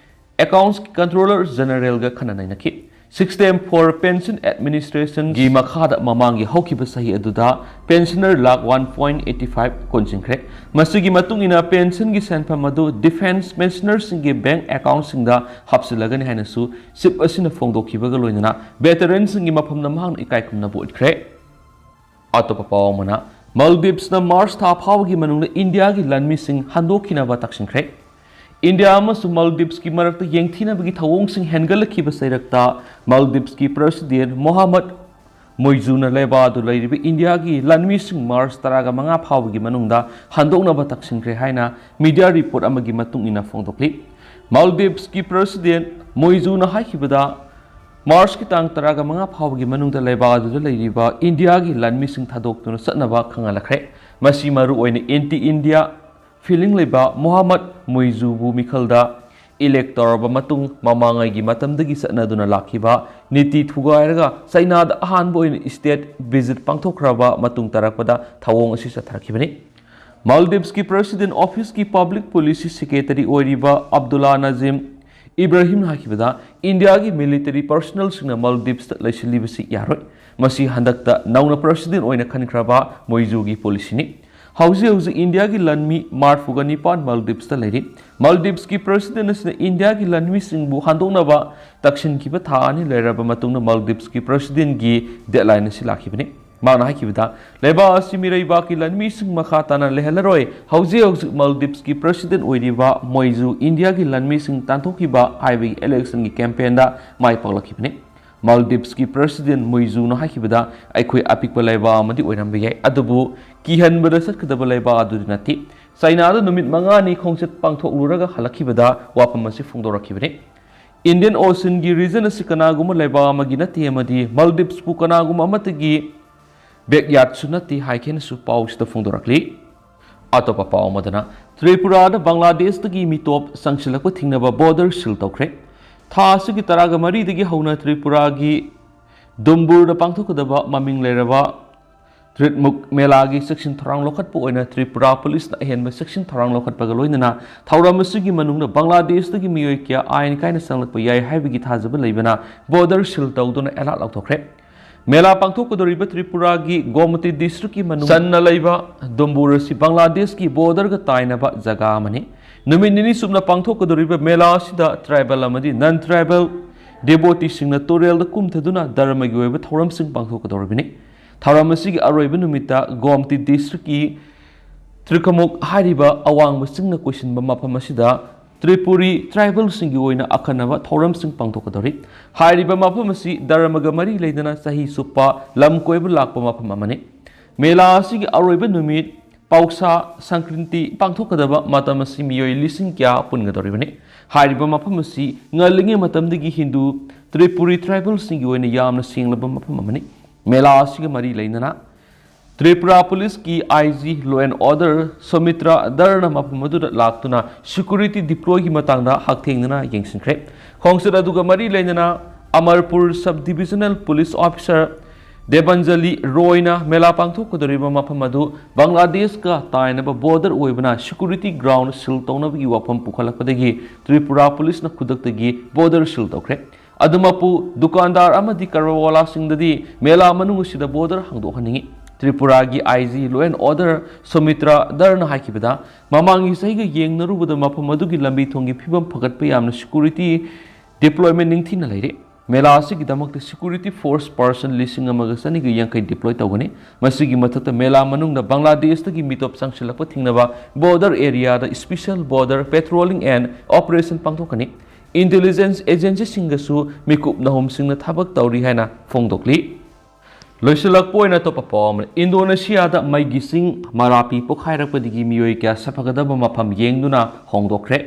ꯑꯦꯀꯥꯎꯟꯠꯁꯀꯤ ꯀꯟꯇ꯭ꯔꯣꯂꯔ ꯖꯦꯅꯔꯦꯜꯒ ꯈꯟꯅ ꯅꯩꯅꯈꯤ"꯫ System for Pension Administration ꯒꯤ ꯃꯈꯥꯗ ꯃꯃꯥꯡꯒꯤ ꯍꯧꯈꯤꯕ ꯆꯍꯤ ꯑꯗꯨꯗ pensioner lakh one point eight five ꯀꯣꯟꯁꯤꯟꯈ꯭ꯔꯦ꯫ ꯃꯁꯤꯒꯤ ꯃꯇꯨꯡ ꯏꯟꯅ ꯄꯦꯟꯁꯟꯒꯤ ꯁꯦꯟꯐꯝ ꯑꯗꯨ ꯗꯤꯐꯦꯟꯁ ꯄꯦꯟꯁꯅꯔꯁꯤꯡꯒꯤ ꯕꯦꯡꯛ ꯑꯦꯀꯥꯎꯟꯠꯁꯤꯡꯗ ꯍꯥꯞꯆꯤꯜꯂꯒꯅꯤ ꯍꯥꯏꯅꯁꯨ ꯆꯤꯐ ꯑꯁꯤꯅ ꯐꯣꯡꯗꯣꯛꯈꯤꯕꯒ ꯂꯣꯏꯅꯅ ꯚꯦꯇꯔꯟꯁꯤꯡꯒꯤ ꯃꯐꯝꯗ ꯃꯍꯥꯛꯅ ꯏꯀꯥꯏ ꯈꯨꯝꯅꯕ ꯎꯠꯈ꯭ꯔꯦ꯫ ꯑꯇꯣꯞꯄ ꯄꯥꯎ ꯑꯃꯅ, ꯃꯥꯜꯗꯤꯞꯁꯅ ꯃꯥꯔꯆ ꯊꯥ ꯐꯥꯎꯕꯒꯤ ꯃꯅꯨꯡꯗ ꯏꯟꯗꯤꯌꯥꯒꯤ ꯂꯥꯟꯃꯤꯁꯤꯡ ꯍꯟꯗꯣꯛꯈꯤꯅꯕ ꯇꯛꯁꯤꯟꯈ꯭ꯔꯦ꯫ ꯏꯟꯗꯤꯌꯥ ꯑꯃꯁꯨꯡ ꯃꯥꯜꯗꯤꯞꯁꯀꯤ ꯃꯔꯛꯇ ꯌꯦꯡꯊꯤꯅꯕꯒꯤ ꯊꯧꯑꯣꯡꯁꯤꯡ ꯍꯦꯟꯒꯠꯂꯛꯈꯤꯕ ꯆꯩꯔꯛꯇ ꯃꯥꯜꯗꯤꯞꯁꯀꯤ ꯄ꯭ꯔꯁꯤꯗꯦꯟ ꯃꯣꯍꯥꯃꯗ ꯃꯣꯏꯖꯨꯅ ꯂꯩꯕꯥꯛ ꯑꯗꯨ ꯂꯩꯔꯤꯕ ꯏꯟꯗꯤꯌꯥꯒꯤ ꯂꯥꯟꯃꯤꯁꯤꯡ ꯃꯥꯔꯆ ꯇꯔꯥꯒ ꯃꯉꯥ ꯐꯥꯎꯕꯒꯤ ꯃꯅꯨꯡꯗ ꯍꯟꯗꯣꯛꯅꯕ ꯇꯛꯁꯤꯟꯈ꯭ꯔꯦ ꯍꯥꯏꯅ ꯃꯤꯗꯤꯌꯥ ꯔꯤꯄꯣꯔꯠ ꯑꯃꯒꯤ ꯃꯇꯨꯡ ꯏꯟꯅ ꯐꯣꯡꯗꯣꯛꯂꯤ꯫ ꯃꯥꯜꯗꯤꯞꯁꯀꯤ ꯄ꯭ꯔꯁꯤꯗꯦꯟ ꯃꯣꯏꯖꯨꯅ ꯍꯥꯏꯈꯤꯕꯗ, ꯃꯥꯔꯆꯀꯤ ꯇꯥꯡ ꯇꯔꯥꯒ ꯃꯉꯥ ꯐꯥꯎꯕꯒꯤ ꯃꯅꯨꯡꯗ ꯂꯩꯕꯥꯛ ꯑꯗꯨꯗ ꯂꯩꯔꯤꯕ ꯏꯟꯗꯤꯌꯥꯒꯤ ꯂꯥꯟꯃꯤꯁꯤꯡ ꯊꯥꯗꯣꯛꯇꯨꯅ ꯆꯠꯅꯕ ꯈꯪꯍꯜꯂꯛꯈ꯭ꯔꯦ꯫ ꯃꯁꯤ ꯃꯔꯨꯑꯣꯏꯅ ꯑꯦꯟꯇꯤ ꯏꯟꯗꯤꯌꯥ ꯐꯤꯂꯤꯡ ꯂꯩꯕ ꯃꯣꯍꯥꯃꯗ ꯃꯣꯏꯖꯨꯕꯨ ꯃꯤꯈꯜꯗ ꯏꯂꯦꯛ ꯇꯧꯔꯕ ꯃꯇꯨꯡ ꯃꯃꯥꯡꯉꯩꯒꯤ ꯃꯇꯝꯗꯒꯤ ꯆꯠꯅꯗꯨꯅ ꯂꯥꯛꯈꯤꯕ ꯅꯤꯇꯤ ꯊꯨꯒꯥꯏꯔꯒ ꯆꯩꯅꯥꯗ ꯑꯍꯥꯟꯕ ꯑꯣꯏꯅ ꯁ꯭ꯇꯦꯠ ꯚꯤꯖꯤꯠ ꯄꯥꯡꯊꯣꯛꯈ꯭ꯔꯕ ꯃꯇꯨꯡ ꯇꯥꯔꯛꯄꯗ ꯊꯧꯑꯣꯡ ꯑꯁꯤ ꯆꯠꯊꯔꯛꯈꯤꯕꯅꯤ꯫ ꯃꯥꯜꯗꯤꯞꯁꯀꯤ ꯄ꯭ꯔꯁꯤꯗꯦꯟ ꯑꯣꯐꯤꯁꯀꯤ ꯄꯕ꯭ꯂꯤꯛ ꯄꯣꯂꯤꯁꯤ ꯁꯦꯀ꯭ꯔꯦꯇꯔꯤ ꯑꯣꯏꯔꯤꯕ ꯑꯕꯗꯨꯜꯂꯥ ꯅꯖꯤꯝ ꯏꯕ꯭ꯔꯥꯍꯤꯝꯅ ꯍꯥꯏꯈꯤꯕꯗ, ꯏꯟꯗꯤꯌꯥꯒꯤ ꯃꯤꯂꯤꯇꯔꯤ ꯄꯔꯁꯅꯦꯜꯁꯤꯡꯅ ꯃꯥꯜꯗꯤꯞꯁꯇ ꯂꯩꯁꯤꯜꯂꯤꯕꯁꯤ ꯌꯥꯔꯣꯏ꯫ ꯃꯁꯤ ꯍꯟꯗꯛꯇ ꯅꯧꯅ ꯄ꯭ꯔꯁꯤꯗꯦꯟ ꯑꯣꯏꯅ ꯈꯟꯈ꯭ꯔꯕ ꯃꯣꯏꯖꯨꯒꯤ ꯄꯣꯂꯤꯁꯤꯅꯤ꯫ ꯍꯧꯖꯤꯛ ꯍꯧꯖꯤꯛ ꯏꯟꯗꯤꯌꯥꯒꯤ ꯂꯥꯟꯃꯤ ꯃꯔꯤꯐꯨꯒ ꯅꯤꯄꯥꯟ ꯃꯥꯜꯗꯤꯞꯁꯇ ꯂꯩꯔꯤ꯫ ꯃꯥꯜꯗꯤꯞꯁꯀꯤ ꯄ꯭ꯔꯁꯤꯗꯦꯟ ꯑꯁꯤꯅ ꯏꯟꯗꯤꯌꯥꯒꯤ ꯂꯥꯟꯃꯤꯁꯤꯡꯕꯨ ꯍꯟꯗꯣꯛꯅꯕ ꯇꯛꯁꯤꯟꯈꯤꯕ ꯊꯥ ꯑꯅꯤ ꯂꯩꯔꯕ ꯃꯇꯨꯡꯗ ꯃꯥꯜꯗꯤꯞꯁꯀꯤ ꯄ꯭ꯔꯁꯤꯗꯦꯟꯒꯤ ꯗꯦꯗꯂꯥꯏꯟ ꯑꯁꯤ ꯂꯥꯛꯈꯤꯕꯅꯤ꯫ ꯃꯥꯅ ꯍꯥꯏꯈꯤꯕꯗ, ꯂꯩꯕꯥꯛ ꯑꯁꯤ ꯃꯤꯔꯩꯕꯥꯛꯀꯤ ꯂꯥꯟꯃꯤꯁꯤꯡ ꯃꯈꯥ ꯇꯥꯅ ꯂꯩꯍꯜꯂꯔꯣꯏ꯫ ꯍꯧꯖꯤꯛ ꯍꯧꯖꯤꯛ ꯃꯥꯜꯗꯤꯞꯁꯀꯤ ꯄ꯭ꯔꯁꯤꯗꯦꯟ ꯑꯣꯏꯔꯤꯕ ꯃꯣꯏꯖꯨ ꯏꯟꯗꯤꯌꯥꯒꯤ ꯂꯥꯟꯃꯤꯁꯤꯡ ꯇꯥꯟꯊꯣꯛꯈꯤꯕ ꯍꯥꯏꯕꯒꯤ ꯏꯂꯦꯛꯁꯟꯒꯤ ꯀꯦꯝꯄꯦꯟꯗ ꯃꯥꯏ ꯄꯥꯛꯂꯛꯈꯤꯕꯅꯤ꯫ ꯃꯥꯜꯗꯤꯞꯁꯀꯤ ꯄ꯭ꯔꯁꯤꯗꯦꯟ ꯃꯣꯏꯖꯨꯅ ꯍꯥꯏꯈꯤꯕꯗ, "ꯑꯩꯈꯣꯏ ꯑꯄꯤꯛꯄ ꯂꯩꯕꯥꯛ ꯑꯃꯗꯤ ꯑꯣꯏꯔꯝꯕ ꯌꯥꯏ, ꯑꯗꯨꯕꯨ ꯀꯤꯍꯟꯕꯗ ꯆꯠꯀꯗꯕ ꯂꯩꯕꯥꯛ ꯑꯗꯨꯗꯤ ꯅꯠꯇꯦ꯫ ꯆꯥꯏꯅꯥꯗ ꯅꯨꯃꯤꯠ ꯃꯉꯥꯅꯤ ꯈꯣꯡꯆꯠ ꯄꯥꯡꯊꯣꯛꯂꯨꯔꯒ ꯍꯜꯂꯛꯈꯤꯕꯗ ꯋꯥꯐꯝ ꯑꯁꯤ ꯐꯣꯡꯗꯣꯔꯛꯈꯤꯕꯅꯤ"꯫ Indian Oceanꯒꯤ region ꯑꯁꯤ ꯀꯅꯥꯒꯨꯝꯕ ꯂꯩꯕꯥꯛ ꯑꯃꯒꯤ ꯅꯠꯇꯦ ꯑꯃꯗꯤ Maldives ꯄꯨ ꯀꯅꯥꯒꯨꯝꯕ ꯑꯃꯠꯇꯒꯤ backyardꯁꯨ ꯅꯠꯇꯦ ꯍꯥꯏꯈꯤꯅꯁꯨ ꯄꯥꯎꯁꯤꯗ ꯐꯣꯡꯗꯣꯔꯛꯂꯤ꯫ ꯑꯇꯣꯞꯄ ꯄꯥꯎ ꯑꯃꯗꯅ, ꯇ꯭ꯔꯤꯄꯨꯔꯥꯗ ꯕꯪꯒ꯭ꯂꯥꯗꯦꯁꯇꯒꯤ ꯃꯤꯇꯣꯞ ꯆꯪꯁꯤꯜꯂꯛꯄ ꯊꯤꯡꯅꯕ border seal ꯇꯧꯈ꯭ꯔꯦ꯫ ꯊꯥ ꯑꯁꯤꯒꯤ ꯇꯔꯥꯒ ꯃꯔꯤꯗꯒꯤ ꯍꯧꯅ ꯇ꯭ꯔꯤꯄꯨꯔꯥꯒꯤ ꯗꯨꯝꯕꯨꯔꯗ ꯄꯥꯡꯊꯣꯛꯀꯗꯕ ꯃꯃꯤꯡ ꯂꯩꯔꯕ ꯇ꯭ꯔꯤꯠꯃꯨꯛ ꯃꯦꯂꯥꯒꯤ ꯆꯦꯛꯁꯤꯟ ꯊꯧꯔꯥꯡ ꯂꯧꯈꯠꯄ ꯑꯣꯏꯅ ꯇ꯭ꯔꯤꯄꯨꯔꯥ ꯄꯨꯂꯤꯁꯅ ꯑꯍꯦꯟꯕ ꯆꯦꯛꯁꯤꯟ ꯊꯧꯔꯥꯡ ꯂꯧꯈꯠꯄꯒ ꯂꯣꯏꯅꯅ ꯊꯧꯔꯝ ꯑꯁꯤꯒꯤ ꯃꯅꯨꯡꯗ ꯕꯪꯒ꯭ꯂꯥꯗꯦꯁꯇꯒꯤ ꯃꯤꯑꯣꯏ ꯀꯌꯥ ꯑꯥꯏꯟ ꯀꯥꯏꯅ ꯆꯪꯂꯛꯄ ꯌꯥꯏ ꯍꯥꯏꯕꯒꯤ ꯊꯥꯖꯕ ꯂꯩꯕꯅ border seal ꯇꯧꯗꯨꯅ alert ꯂꯧꯊꯣꯛꯈ꯭ꯔꯦ꯫ ꯃꯦꯂꯥ ꯄꯥꯡꯊꯣꯛꯀꯗꯧꯔꯤꯕ ꯇ꯭ꯔꯤꯄꯨꯔꯥꯒꯤ ꯒꯣꯃꯇꯤ districtꯀꯤ ꯃꯅꯨꯡ ꯆꯟꯅ ꯂꯩꯕ ꯗꯨꯝꯕꯨꯔ ꯑꯁꯤ ꯕꯪꯒ꯭ꯂꯥꯗꯦꯁꯀꯤ borderꯒ ꯇꯥꯏꯅꯕ ꯖꯒꯥ ꯑꯃꯅꯤ꯫ ꯅꯨꯃꯤꯠ ꯅꯤꯅꯤ ꯆꯨꯞꯅ ꯄꯥꯡꯊꯣꯛꯀꯗꯧꯔꯤꯕ ꯃꯦꯂꯥ ꯑꯁꯤꯗ tribal ꯑꯃꯗꯤ non tribal devoteeꯁꯤꯡꯅ ꯇꯨꯔꯦꯜꯗ ꯀꯨꯝꯊꯗꯨꯅ ꯙꯔꯃꯒꯤ ꯑꯣꯏꯕ ꯊꯧꯔꯝꯁꯤꯡ ꯄꯥꯡꯊꯣꯛꯀꯗꯧꯔꯤꯕꯅꯤ꯫ ꯊꯧꯔꯝ ꯑꯁꯤꯒꯤ ꯑꯔꯣꯏꯕ ꯅꯨꯃꯤꯠꯇ ꯒꯣꯃꯇꯤ districtꯀꯤ ꯇ꯭ꯔꯤꯀꯃꯨꯛ ꯍꯥꯏꯔꯤꯕ ꯑꯋꯥꯡꯕ ꯆꯤꯡꯅ ꯀꯣꯏꯁꯤꯟꯕ ꯃꯐꯝ ꯑꯁꯤꯗ ꯇ꯭ꯔꯤꯄꯨꯔꯤ tribalꯁꯤꯡꯒꯤ ꯑꯣꯏꯅ ꯑꯈꯟꯅꯕ ꯊꯧꯔꯝꯁꯤꯡ ꯄꯥꯡꯊꯣꯛꯀꯗꯧꯔꯤ꯫ ꯍꯥꯏꯔꯤꯕ ꯃꯐꯝ ꯑꯁꯤ ꯙꯔꯃꯒ ꯃꯔꯤ ꯂꯩꯅꯅ ꯆꯍꯤ ꯆꯨꯞꯄ ꯂꯝ ꯀꯣꯏꯕ ꯂꯥꯛꯄ ꯃꯐꯝ ꯑꯃꯅꯤ꯫ ꯃꯦꯂꯥ ꯑꯁꯤꯒꯤ ꯑꯔꯣꯏꯕ ꯅꯨꯃꯤꯠ ꯄꯥꯎꯁꯥ ꯁꯪꯀ꯭ꯔꯤꯟꯇꯤ ꯄꯥꯡꯊꯣꯛꯀꯗꯕ ꯃꯇꯝ ꯑꯁꯤ ꯃꯤꯑꯣꯏ ꯂꯤꯁꯤꯡ ꯀꯌꯥ ꯄꯨꯟꯒꯗꯧꯔꯤꯕꯅꯤ꯫ ꯍꯥꯏꯔꯤꯕ ꯃꯐꯝ ꯑꯁꯤ ꯉꯜꯂꯤꯉꯩ ꯃꯇꯝꯗꯒꯤ ꯍꯤꯟꯗꯨ ꯇ꯭ꯔꯤꯄꯨꯔꯤ tribalꯁꯤꯡꯒꯤ ꯑꯣꯏꯅ ꯌꯥꯝꯅ ꯁꯦꯡꯂꯕ ꯃꯐꯝ ꯑꯃꯅꯤ꯫ ꯃꯦꯂꯥ ꯑꯁꯤꯒ ꯃꯔꯤ ꯂꯩꯅꯅ ꯇ꯭ꯔꯤꯄꯨꯔꯥ ꯄꯨꯂꯤꯁꯀꯤ IG law and order ꯁꯣꯃꯤꯇ꯭ꯔ ꯙꯔꯅ ꯃꯐꯝ ꯑꯗꯨꯗ ꯂꯥꯛꯇꯨꯅ security deployꯒꯤ ꯃꯇꯥꯡꯗ ꯍꯛꯊꯦꯡꯅꯅ ꯌꯦꯡꯁꯤꯟꯈ꯭ꯔꯦ꯫ ꯈꯣꯡꯆꯠ ꯑꯗꯨꯒ ꯃꯔꯤ ꯂꯩꯅꯅ ꯑꯃꯔꯄꯨꯔ sub divisional police officer ꯗꯦꯕꯟꯖꯂꯤ ꯔꯣꯏꯅ ꯃꯦꯂꯥ ꯄꯥꯡꯊꯣꯛꯀꯗꯧꯔꯤꯕ ꯃꯐꯝ ꯑꯗꯨ ꯕꯪꯒ꯭ꯂꯥꯗꯦꯁꯀ ꯇꯥꯏꯅꯕ border ꯑꯣꯏꯕꯅ security ground seal ꯇꯧꯅꯕꯒꯤ ꯋꯥꯐꯝ ꯄꯨꯈꯠꯂꯛꯄꯗꯒꯤ ꯇ꯭ꯔꯤꯄꯨꯔꯥ ꯄꯨꯂꯤꯁꯅ ꯈꯨꯗꯛꯇꯒꯤ border seal ꯇꯧꯈ꯭ꯔꯦ꯫ ꯑꯗꯨꯃꯛꯄꯨ ꯗꯨꯀꯥꯟꯗꯥꯔ ꯑꯃꯗꯤ ꯀꯔꯕꯥꯔꯋꯥꯂꯥꯁꯤꯡꯗꯗꯤ ꯃꯦꯂꯥ ꯃꯅꯨꯡ ꯑꯁꯤꯗ border ꯍꯥꯡꯗꯣꯛꯍꯟꯅꯤꯡꯏ꯫ ꯇ꯭ꯔꯤꯄꯨꯔꯥꯒꯤ IG law and order ꯁꯣꯃꯤꯇ꯭ꯔ ꯙꯔꯅ ꯍꯥꯏꯈꯤꯕꯗ, ꯃꯃꯥꯡꯒꯤ ꯆꯍꯤꯒ ꯌꯦꯡꯅꯔꯨꯕꯗ ꯃꯐꯝ ꯑꯗꯨꯒꯤ ꯂꯝꯕꯤ ꯊꯣꯡꯒꯤ ꯐꯤꯕꯝ ꯐꯒꯠꯄ ꯌꯥꯝꯅ security deployment ꯅꯤꯡꯊꯤꯅ ꯂꯩꯔꯤ꯫ ꯃꯦꯂꯥ ꯑꯁꯤꯒꯤꯗꯃꯛꯇ security force person ꯂꯤꯁꯤꯡ ꯑꯃꯒ ꯆꯅꯤꯒ ꯌꯥꯡꯈꯩ deploy ꯇꯧꯒꯅꯤ꯫ ꯃꯁꯤꯒꯤ ꯃꯊꯛꯇ ꯃꯦꯂꯥ ꯃꯅꯨꯡꯗ ꯕꯪꯒ꯭ꯂꯥꯗꯦꯁꯇꯒꯤ ꯃꯤꯇꯣꯞ ꯆꯪꯁꯤꯜꯂꯛꯄ ꯊꯤꯡꯅꯕ border areaꯗ special border patrolling and operation ꯄꯥꯡꯊꯣꯛꯀꯅꯤ꯫ Intelligence agencyꯁꯤꯡꯒꯁꯨ ꯃꯤꯀꯨꯞ ꯅꯍꯨꯝꯁꯤꯡꯅ ꯊꯕꯛ ꯇꯧꯔꯤ ꯍꯥꯏꯅ ꯐꯣꯡꯗꯣꯛꯂꯤ꯫ ꯂꯣꯏꯁꯤꯜꯂꯛꯄ ꯑꯣꯏꯅ ꯑꯇꯣꯞꯄ ꯄꯥꯎ ꯑꯃꯅ, ꯏꯟꯗꯣꯅꯦꯁꯤꯌꯥꯗ ꯃꯩꯒꯤ ꯆꯤꯡ ꯃꯔꯥꯄꯤ ꯄꯣꯈꯥꯏꯔꯛꯄꯗꯒꯤ ꯃꯤꯑꯣꯏ ꯀꯌꯥ ꯁꯥꯐꯒꯗꯕ ꯃꯐꯝ ꯌꯦꯡꯗꯨꯅ ꯍꯣꯡꯗꯣꯛꯈ꯭ꯔꯦ꯫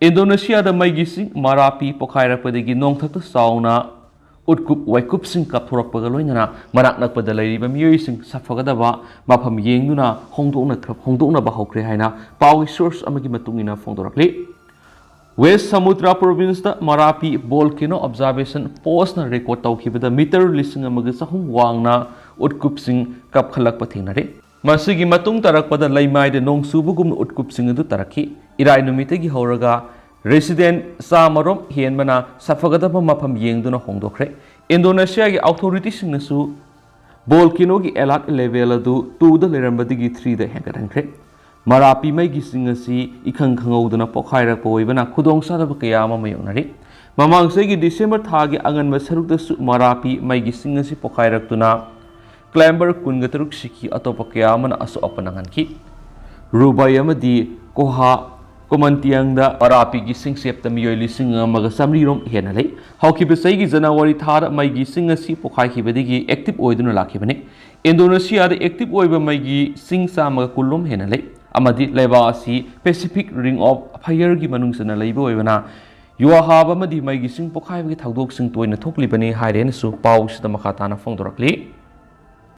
ꯏꯟꯗꯣꯅꯦꯁꯤꯌꯥꯗ ꯃꯩꯒꯤ ꯆꯤꯡ ꯃꯔꯥꯄꯤ ꯄꯣꯈꯥꯏꯔꯛꯄꯗꯒꯤ ꯅꯣꯡꯊꯛꯇ ꯆꯥꯎꯅ ꯎꯠꯀꯨꯞ ꯋꯥꯏꯀꯨꯞꯁꯤꯡ ꯀꯥꯞꯊꯣꯔꯛꯄꯒ ꯂꯣꯏꯅꯅ ꯃꯅꯥꯛ ꯅꯛꯄꯗ ꯂꯩꯔꯤꯕ ꯃꯤꯑꯣꯏꯁꯤꯡ ꯁꯥꯐꯒꯗꯕ ꯃꯐꯝ ꯌꯦꯡꯗꯨꯅ ꯍꯣꯡꯗꯣꯛꯅ-, ꯍꯣꯡꯗꯣꯛꯅꯕ ꯍꯧꯈ꯭ꯔꯦ ꯍꯥꯏꯅ ꯄꯥꯎꯒꯤ ꯁꯣꯔꯁ ꯑꯃꯒꯤ ꯃꯇꯨꯡ ꯏꯟꯅ ꯐꯣꯡꯗꯣꯔꯛꯂꯤ꯫ ꯋꯦꯁ ꯁꯃꯨꯗ꯭ꯔ ꯄ꯭ꯔꯣꯚꯤꯟꯁꯇ ꯃꯔꯥꯄꯤ ꯚꯣꯜꯀꯦꯅꯣ ꯑꯣꯕꯖꯥꯔꯕꯦꯁꯟ ꯄꯣꯁꯅ ꯔꯦꯀꯣꯔꯗ ꯇꯧꯈꯤꯕꯗ ꯃꯤꯇꯔ ꯂꯤꯁꯤꯡ ꯑꯃꯒ ꯆꯍꯨꯝ ꯋꯥꯡꯅ ꯎꯠꯀꯨꯞꯁꯤꯡ ꯀꯥꯞꯈꯠꯂꯛꯄ ꯊꯦꯡꯅꯔꯦ꯫ ꯃꯁꯤꯒꯤ ꯃꯇꯨꯡ ꯇꯥꯔꯛꯄꯗ ꯂꯩꯃꯥꯏꯗ ꯅꯣꯡ ꯆꯨꯕꯒꯨꯝꯅ ꯎꯠꯀꯨꯞꯁꯤꯡ ꯑꯗꯨ ꯇꯥꯔꯛꯈꯤ꯫ ꯏꯔꯥꯏ ꯅꯨꯃꯤꯠꯇꯒꯤ ꯍꯧꯔꯒ ꯔꯦꯁꯤꯗꯦꯟ ꯆꯥꯃꯔꯣꯝ ꯍꯦꯟꯕꯅ ꯁꯥꯐꯒꯗꯕ ꯃꯐꯝ ꯌꯦꯡꯗꯨꯅ ꯍꯣꯡꯗꯣꯛꯈ꯭ꯔꯦ꯫ ꯏꯟꯗꯣꯅꯦꯁꯤꯌꯥꯒꯤ ꯑꯣꯊꯣꯔꯤꯇꯤꯁꯤꯡꯅꯁꯨ ꯚꯣꯜꯀꯦꯅꯣꯒꯤ ꯑꯦꯂꯔꯠ ꯂꯦꯚꯦꯜ ꯑꯗꯨ ꯇꯨꯗ ꯂꯩꯔꯝꯕꯗꯒꯤ ꯊ꯭ꯔꯤꯗ ꯍꯦꯟꯒꯠꯍꯟꯈ꯭ꯔꯦ꯫ ꯃꯔꯥꯄꯤ ꯃꯩꯒꯤ ꯆꯤꯡ ꯑꯁꯤ ꯏꯈꯪ ꯈꯪꯍꯧꯗꯅ ꯄꯣꯈꯥꯏꯔꯛꯄ ꯑꯣꯏꯕꯅ ꯈꯨꯗꯣꯡꯆꯥꯗꯕ ꯀꯌꯥ ꯑꯃ ꯃꯥꯌꯣꯛꯅꯔꯤ꯫ ꯃꯃꯥꯡ ꯆꯍꯤꯒꯤ ꯗꯤꯁꯦꯝꯕꯔ ꯊꯥꯒꯤ ꯑꯉꯟꯕ ꯁꯔꯨꯛꯇꯁꯨ ꯃꯔꯥꯄꯤ ꯃꯩꯒꯤ ꯆꯤꯡ ꯑꯁꯤ ꯄꯣꯈꯥꯏꯔꯛꯇꯨꯅ ꯀ꯭ꯂꯥꯏꯝꯕꯔ ꯀꯨꯟꯒ ꯇꯔꯨꯛ ꯁꯤꯈꯤ, ꯑꯇꯣꯞꯄ ꯀꯌꯥ ꯑꯃꯅ ꯑꯁꯣꯛ ꯑꯄꯟ ꯅꯪꯍꯟꯈꯤ꯫ ꯔꯨꯕꯥꯏ ꯑꯃꯗꯤ ꯀꯣꯍꯥ ꯀꯣꯃꯟꯇꯤꯌꯥꯡꯗ ꯃꯔꯥꯄꯤꯒꯤ ꯁꯤꯡꯆꯦꯞꯇ ꯃꯤꯑꯣꯏ ꯂꯤꯁꯤꯡ ꯑꯃꯒ ꯆꯥꯃꯔꯤꯔꯣꯝ ꯍꯦꯟꯅ ꯂꯩ꯫ ꯍꯧꯈꯤꯕ ꯆꯍꯤꯒꯤ ꯖꯅꯋꯥꯔꯤ ꯊꯥꯗ ꯃꯩꯒꯤ ꯆꯤꯡ ꯑꯁꯤ ꯄꯣꯈꯥꯏꯈꯤꯕꯗꯒꯤ ꯑꯦꯛꯇꯤꯚ ꯑꯣꯏꯗꯨꯅ ꯂꯥꯛꯈꯤꯕꯅꯤ꯫ ꯏꯟꯗꯣꯅꯦꯁꯤꯌꯥꯗ ꯑꯦꯛꯇꯤꯚ ꯑꯣꯏꯕ ꯃꯩꯒꯤ ꯆꯤꯡ ꯆꯥꯝꯃꯒ ꯀꯨꯟꯔꯣꯝ ꯍꯦꯟꯅ ꯂꯩ, ꯑꯃꯗꯤ ꯂꯩꯕꯥꯛ ꯑꯁꯤ ꯄꯦꯁꯤꯐꯤꯛ ꯔꯤꯡ ꯑꯣꯐ ꯐꯥꯌꯔꯒꯤ ꯃꯅꯨꯡ ꯆꯟꯅ ꯂꯩꯕ ꯑꯣꯏꯕꯅ ꯌꯨꯍꯥꯕ ꯑꯃꯗꯤ ꯃꯩꯒꯤ ꯆꯤꯡ ꯄꯣꯈꯥꯏꯕꯒꯤ ꯊꯧꯗꯣꯛꯁꯤꯡ ꯇꯣꯏꯅ ꯊꯣꯛꯂꯤꯕꯅꯤ ꯍꯥꯏꯔꯦꯅꯁꯨ ꯄꯥꯎꯁꯤꯗ ꯃꯈꯥ ꯇꯥꯅ ꯐꯣꯡꯗꯣꯔꯛꯂꯤ꯫